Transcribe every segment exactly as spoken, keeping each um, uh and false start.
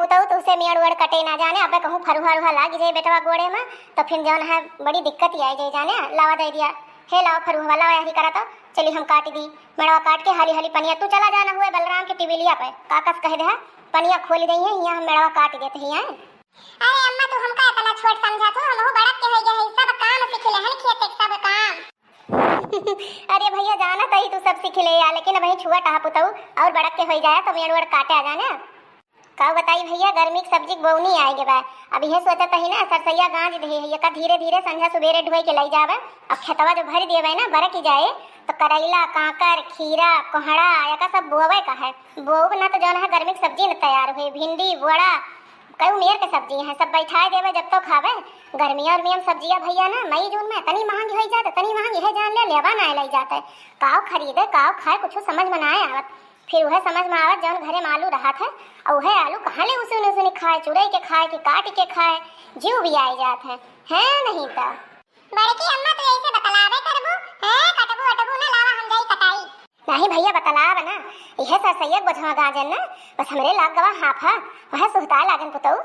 पुतऊ तो उसे मेड़ वेड़ कटे ना जाने, अबे कहूँ फरुहा रुहा लाग जाए बेटवा गोड़े में, तो फिर जौन है बड़ी दिक्कत ही आई जाए जाने। लावा दे दिया, हे लावा फरुहवा, लावा यही करा तो, चली हम काट दी, मेड़वा काट के हाली हाली पनिया, तू चला जाना हुए बलराम के टिबिलिया पे, काकस कह दे है, पनिया खोल गई है, यहाँ हम मेड़वा काट देते ही हैं। अरे अम्मा, तू हमका इतना छोट समझा तू, हम बड़क के हो गए हैं, सब काम सीख ले हन, खेत के सब काम। अरे भैया, जाना तही तू सब सीख ले या, लेकिन अबहीं छुआ टहा पुतऊ और बड़क के होई जाए तो मेड़ वेड़ काटे आ जाने। का बताई भैया, गर्मी के सब्जी के बोवनी आए गे बा। अब इहे सोचत ही ना, सरसैया गांज दे है, एका धीरे धीरे संझा सुबेरे ढोई के लई जावे। अब खेतवा जो भर दिए बा ना, बरक ही जाए, तो करैला, कांकर, खीरा, कोहड़ा, एका सब बोवे का है। बोब ना तो जौन है गर्मी के सब्जी न तैयार हुई, भिंडी, बोड़ा, कई मेर के सब्जी है, सब बैठाए देवे जब तो खावे। गर्मिया उर्मिया में सब्जिया भैया ना मई जून में इतनी महंगी होई जात, इतनी महंगी है, जान ले लेवा ना लई जाते। काव खरीदे, काव खाए, कुछ समझ में ना आवत। फिर उहे समझ में आवत जौन घरे में आलू रहत है, और उहे आलू कहाँ ले उसून उसून खाए, चुरई के खाए कि काट के खाए, जीव भी आई जात है, है नहीं तो। बड़की अम्मा, तू ऐसे बतलावे करबू, हैं? कटबू अटबू ना, लावा हम जाई कटाई। नाही भैया, बतलाव ना, इहे सरसैया बोझवा गाजन ना, बस हमरे लाग गवा हाफा, वह सुहताए लागन पुतऊ।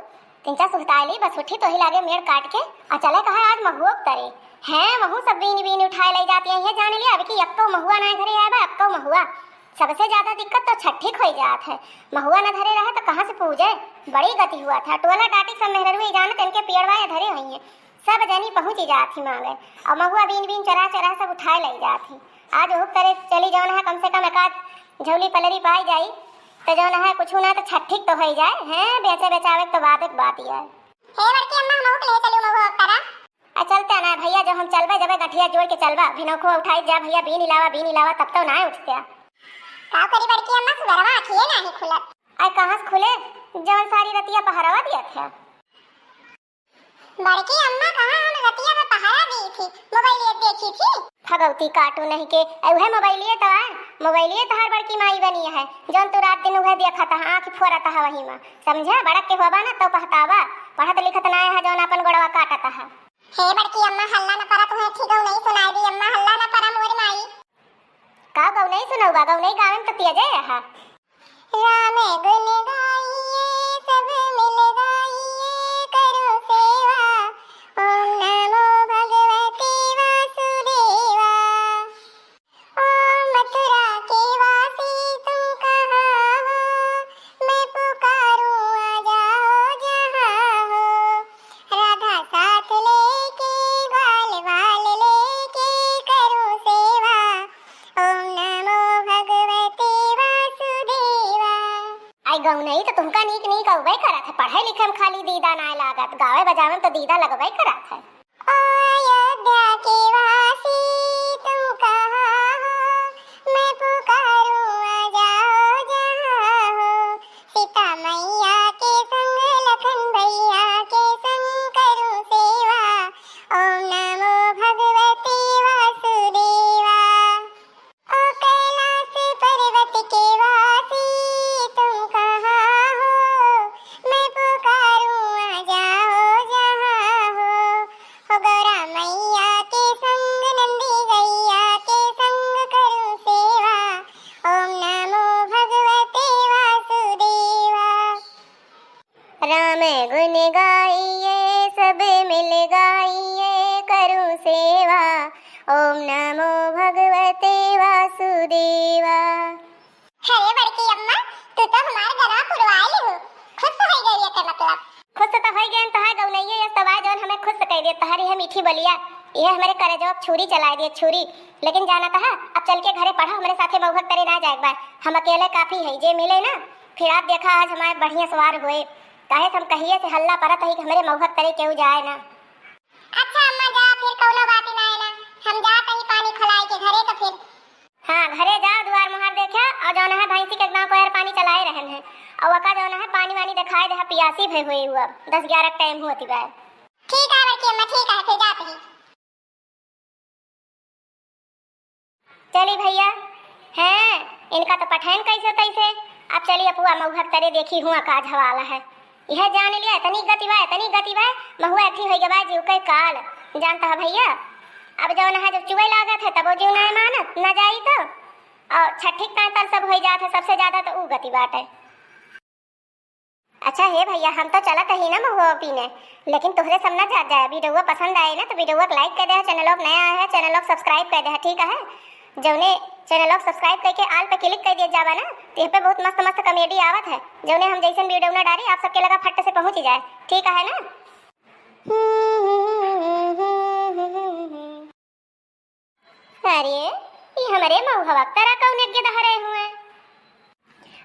तिनचा सुहताए ली, बस उठी तोही लागे मेड़ काट के, आ चले कहा आज महुआ के तरे। हैं, महू सब बीन बीन उठाए लई जाती हैं, ये जान लिया अब कि अक्को महुआ ना घरे आए बा, अक्को महुआ। सबसे ज्यादा दिक्कत तो छठी खोई जात है, महुआ न धरे रहे तो कहाँ से पूजे। बड़ी गति हुआ था, टोला टाटी सब मेहररुए जानत इनके पियड़वा या धरे हुई हैं। सब जनी पहुँच ही जात ही मांगे, और महुआ बीन बीन चरा चरा सब उठाए लई जात ही। आज ओहू तरे चली जौन है, कम से कम एक आध झौली पलरी पाई जाई, तो जौन है कुछ ना तो छठिक तो होई जाए, हैं, बेचे बेचावे के तो बात एक बात ही है। हे बड़की अम्मा, हमहू के ले चलू महुआ तरा। आ चलते ना भैया, जब हम चलबे जबे गठिया जोड़ के चलबा, भिनौखो उठाई जा भैया, बीन इलावा, बीन इलावा, तब तो ना उठते। का करी बड़की अम्मा, सुबेरवा आँखिए नाही खुलत। आय कहाँ से खुले, जवन सारी रतिया पहरावा दिया था। बड़की अम्मा कहाँ हम रतिया में पहरा दी थी, मोबाइल देखी थी। भगवती काटू नहीं के, ए उहे मोबाइलिए तो आए, मोबाइलिए तहार बड़की माई बनी है, जौन तू रात दिन उहे देखत है, आँख फोरत है वही में, समझा? बड़क के होबा ना तो पहतावा, पढ़त लिखत ना है, जौन अपन गोड़वा काटत है। हे बड़की अम्मा, हल्ला न करा, तुहे ठीक गौ नहीं सुनाई दी अम्मा, हल्ला न करा मोर माई। का गौ नहीं सुनौबा, गौ नहीं गावे में तो तेजे है। राम गुण गाइए सब मिल गाइए करो सेवा, ओम नमो भगवते वासुदेवा। ओम मथुरा के वासी तुम कहाँ हो, मैं पुकारूं आ जाओ जहाँ हो। राधा साथ लेके ग्वाल वाल लेके करूं सेवा। ओम नमो भगवते वासुदेवा। आई गौ नहीं तो तुमका नीक नीक अउबे करत है, पढ़े लिखे में खाली दीदा नाय लागत, गावे बजावे में तो दीदा लगबे करत है। ओ अयोध्या के वासी तुम कहाँ हो, मैं पुकारूं आ जाओ जहाँ हो। सीता मैया के संग लखन भैया के संग करूं सेवा। ओम नमो भगवते वासुदेवा। ओ कैलाश पर्वत के वासी तुम कहाँ हो, मैं पुकारूं आ जाओ जहाँ हो। हो गौरा मैया के संग नंदी गैया के संग करूं सेवा। ओम नमो भगवते वासुदेवा। राम गुण गाइए सब मिल गाइए करूं सेवा। ओम नमो भगवते वासुदेवा। अरे बड़की अम्मा, तू तो हमार गला पुरवाई लिहू, खुश हो गई है के मतलब। खुश तो हो गए, तोहार गौनैये यस तवाय जौन हमें खुश कर दे, तोहार यह मीठी बोलिया, यह हमारे करेजवा छुरी चलाए दे छुरी। लेकिन जाना तहा, अब चल के घरे पढ़ा, हमारे साथे मौहक तरे ना जाए एक बार, हम अकेले काफी है, जे मिले ना फिर आप देखा आज हमारे बढ़िया सवार हुए, काहे से हम कहिए से हल्ला परत है कि हमरे मौहक तरे केहू जाए ना। अच्छा अम्मा जा, फिर कौनो बात ही ना है ना, हम जात ही पानी खिलाए के घरे तो फिर। हाँ, घरे जा, दुआर मुहार देखा और जौन है भैंसी के गाँव को यार पानी चलाए रहन है और वका जौन है पानी वानी दिखाए दे, पियासी भई हुई हुआ, दस ग्यारह टाइम हुआ थी बाय। ठीक है बड़की अम्मा, ठीक है, फिर जात ही। चली भैया, हैं, इनका तो पठैन कैसे तैसे। अब चली अपुआ मऊहक तरे देखी हुआ का झवाला है। यह जान लिया, इतनी गति बा, इतनी गति बा, महुआ अथी होई गवा जीव के काल। जानता है भैया, अब जौन है जब चुए लागत है तब वो जीव नहीं मानत, न जाई तो। और छठी तांतर सब होई जात है, सबसे ज्यादा तो ऊ गति बाटे। अच्छा हे भइया, हम तो चलत ही ना महुआ बीने, लेकिन तोहरे सब ना जात जाए। वीडियो पसंद आए ना तो वीडियो को like कर दे, चैनल नया है, चैनल subscribe कर दे, ठीक है? जौने चैनल subscribe करके all पे click कर दिया जावा ना, तो यहाँ पे बहुत मस्त मस्त comedy आवत है, जौने हम जैसन वीडियो ना डाली, आप सबके लगा फट से पहुँच जाए, ठीक है ना? अरे, ई हमरे मउहवा के तरह कौने गिदहरे हुए?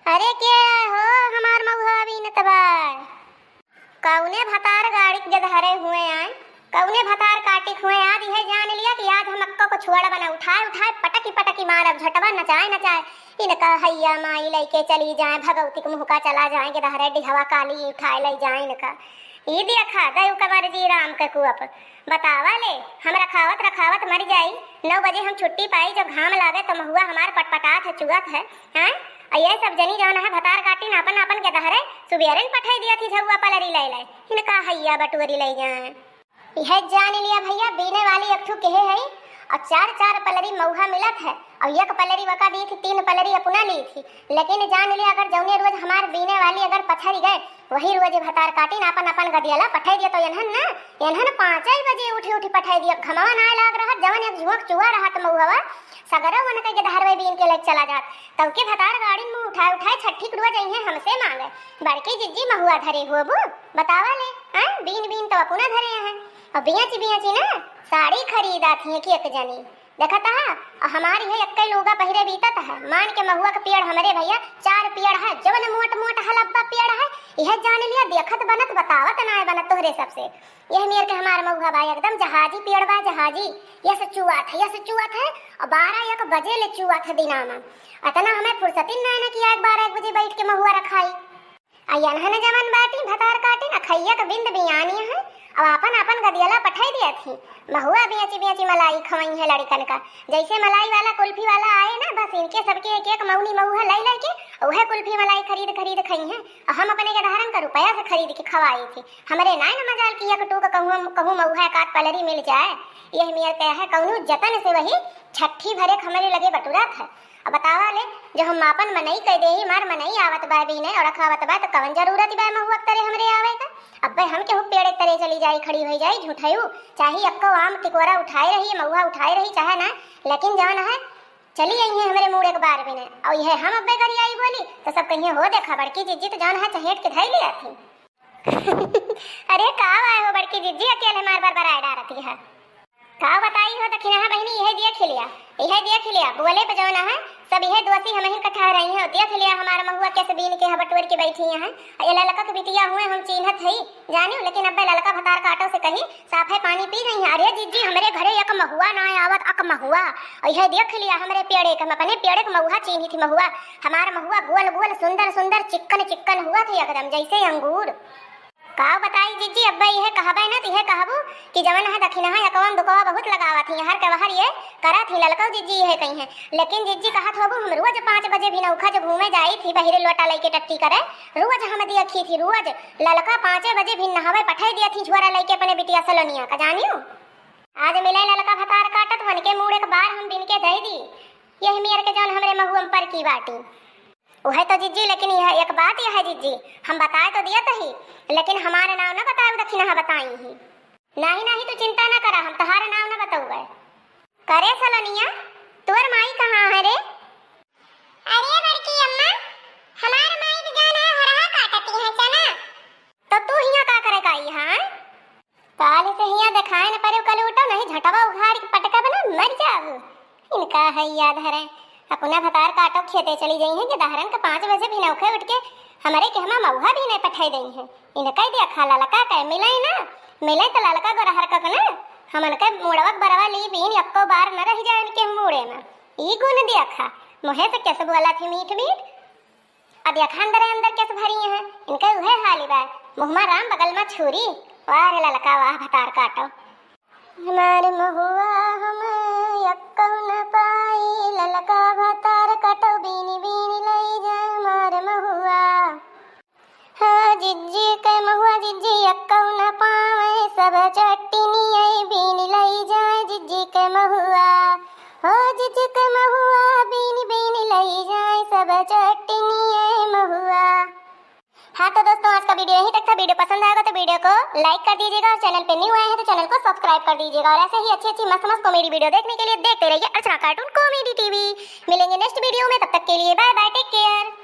अरे के हो हमार मउहवा बीनत बा? कौने भतार गाड़ी के गिदहरे हुए आए? कौने भतार काटी हुए? आज यह जान लिया कि आज हम अक्को को छोड़ब ना, उठाए उठाए पटकी पटकी मारब, झटवा नचाए नचाए। इनका हैया माई लइके चली जाए, भगवती के मुँह का चला जाए, गिदहरे डिहवा काली उठाए लइ जाए इनका। ई देखा गयु कबर जी राम के कुअप। बतावा ले, हम रखावत रखावत मर जाई। नौ बजे हम छुट्टी पाई, जब घाम लागे तो महुआ हमार पटपटात है, चुअत है, हैं? और ये सब जनी जौन है भतार काटिन आपन आपन गिदहरे सुबेरन पठाई दिया थी झउआ पलरी ले ले, इनका हैया बटुअरी ले जाए। यह जान लिया भइया, बीने वाली एक ठू केहे है और चार चार पलरी महुआ मिलत है और एक पलरी वका दी थी, तीन पलरी अपना ली थी। लेकिन जान लिया, अगर जौने रोज हमार बीने वाली अगर पछरी गए, वही रोज भतार काटिन आपन आपन गदियला पठाई दिया तो एनहन ना, एनहन पाँचे बजे उठी उठी पठाई दिया। घमवा ना लाग रहत, जवन एक झुंक चुआ रहत महुआ, सगरो उनके गिदहरवे बीन के लग चला जात। तब के भतार गाड़ी मुँह उठाए उठाए छठी के रोज अइहे हमसे मांगे, "बड़की जिज्जी महुआ धरे होबू?" बतावा ले, हैं? बीन बीन तो अपना धरे हैं। और बियाची बियाची ना साड़ी खरीदा थी एक एक जनी। देखत हा, और हमारी है एक्के लूगा पहिरे बीतत है। मान के महुआ के पेड़ हमरे भइया चार पेड़ है, जवन मोट मोट हलब्बा पेड़ है, यह जान लिया, देखत बनत बतावत ना बनत तोहरे सबसे। यह मेर के हमार महुआ बा एकदम जहाजी पेड़ बा, जहाजी। यस चुआत है, यस चुआत है, और बारह एक बजे ले चुआत है दिना में। अतना हमें फुर्सतिन ना ना कि आज बारह एक बजे बैठ के महुआ रखाई। आ यनहन जवन बाटी भतार काटिन, अखैया के बिंद बियानी है, अब आपन आपन गदियला पठाई दिया थी। महुआ बियाची बियाची मलाई खवई है लड़िकन का। जैसे मलाई वाला कुल्फी वाला आए ना, बस इनके सबके एक एक मौनी महुआ लाई लाई के उहे कुल्फी मलाई खरीद खरीद खई हैं। और हम अपने गिदहरन का रुपया से खरीद के खवाई थी। हमरे नाय न मजाल कि एक टूक कहूँ, कहूँ महुआ एक आध पलरी मिल जाए। यह मेर कह है, कौनो जतन से वही छठी भरे हमरे लगे बटुरत है। अब बतावा ले, जो हम आपन मनई कह देही, मार मनई आवत बा बीने और रखावत बा, तो कवन जरूरत बा महुआ के तरे हमरे आवे का? अब्बे हम केहू पेड़ के तरे चली जाई, खड़ी होई जाई, झूठयू। चाहे अक्को आम टिकोरा उठाए रही, महुआ उठाए रही, चाहे ना, लेकिन जवन है, चली आई है हमरे मूड़े के बार बीने। और यह हम अब्बे गरियाई बोली, तो सब कहिए, "हो देखा, बड़की जिज्जी तो जवन है, चहेट के धई लिया थी।" अरे का आए हो बड़की जिज्जी, अकेले मार बार बराए डारती है। का बताई हो दखिनहा बहिनी, यह देख लिया, यह देख लिया, बोले पे जौन है, सब यह दोषी हमहिन कठहरई हैं। देख लिया हमार महुआ कैसे बीन के है बटोर के बैठी हैं। ये ललका के बिटिया हुए हम चीन्हत हई, जानियो, लेकिन अब्बे ललका भतार काटो से कही, साफे पानी पी गई हैं। अरे जिज्जी, हमरे घरे एक महुआ ना आवत, अक महुआ। और यह देख लिया हमरे पेड़े के, हम अपने पेड़े के महुआ चीन्ही थी, महुआ। हमार महुआ गोल गोल, सुंदर सुंदर, चिक्कन चिक्कन हुआ थे एकदम, जैसे अंगूर। का बताई जिज्जी, अब्बे इहे कहबे ना, त इहे कहबू कि जवन है दखिनहा यकवन दुकवा बहुत लगावत ही, हर के बाहर ये करत ही, ललकऊ जिज्जी इहे कही हैं। लेकिन जिज्जी कहत होबू, हम रोज पाँच बजे भी नौखा जो घूमे जाई थी, बहिरे लोटा लइके टट्टी करे, रोज हम देखी थी, रोज ललका पाँचे बजे भी नहावे पठाई दिया थी, झोरा लइके अपने बिटिया सलोनिया का, जानियो। आज मिले ललका भतार काटत, वनके मूड़े के बार हम बिन के दे दी, यही मेर के जौन हमरे महुआ में पर की बाटी। उहे तो जिज्जी, लेकिन यह एक बात यह है जिज्जी, हम बताए तो दिया तही, लेकिन हमारे नाव न बताए, दखिनहा बताई ही। नाही, नाही, तू चिंता न करा, हम तोहार नाव न बतउबे। करे सलोनिया, तोर माई कहाँ है रे? अरे बड़की अम्मा, हमार माई तो जान है हरहा काटती है चना। तो तू हियाँ का करे का आई है? काल से हियाँ देखाए न परे, कल उठो, नहीं झटवा उघार के पटकब ना, मर जाबू। इनका है याद हरे, अपना भतार काटो खेते चली जाई हैं कि दहरन के पाँच बजे भी नौखे उठ के हमरे के हमा मऊहा भी नहीं पठाई देई हैं। इनका ही देखा ललका के मिले ना, मिले तो ललका गोरहर का ना, हमन के मुड़वा के बरवा ली बीन एक्को बार न रह जाए इनके मुड़े में। ई गुण देखा, मुहे से कैसे बोला थी मीठ मीठ। अब यखा अंदर अंदर केस भरी हैं, इनके उहे हाली बा, मुँह मा राम बगल मा छुरी। वाह रे ललका वाह भतार काटो। हमार महुआ हम यक्कौ न पाई, ललका भतार काटो बीनी बीनी लई जा हमार महुआ। हाँ जिज्जी के महुआ जिज्जी यक्कौ न पावे, सब चट्टिनियै बीनी लई जाए जिज्जी के महुआ। हो जिज्जी के महुआ बीनी बीनी लई जाए, सब चट्टिनियै महुआ। हाँ तो दोस्तों, आज का वीडियो यहीं तक था। वीडियो पसंद आएगा तो वीडियो को लाइक कर दीजिएगा और चैनल पे न्यू आए हैं तो चैनल को सब्सक्राइब कर दीजिएगा। और ऐसे ही अच्छी अच्छी मस्त मस्त कॉमेडी वीडियो देखने के लिए देखते रहिए अर्चना कार्टून कॉमेडी टीवी। मिलेंगे नेक्स्ट वीडियो में, तब तक के लिए बाय बाय, टेक केयर।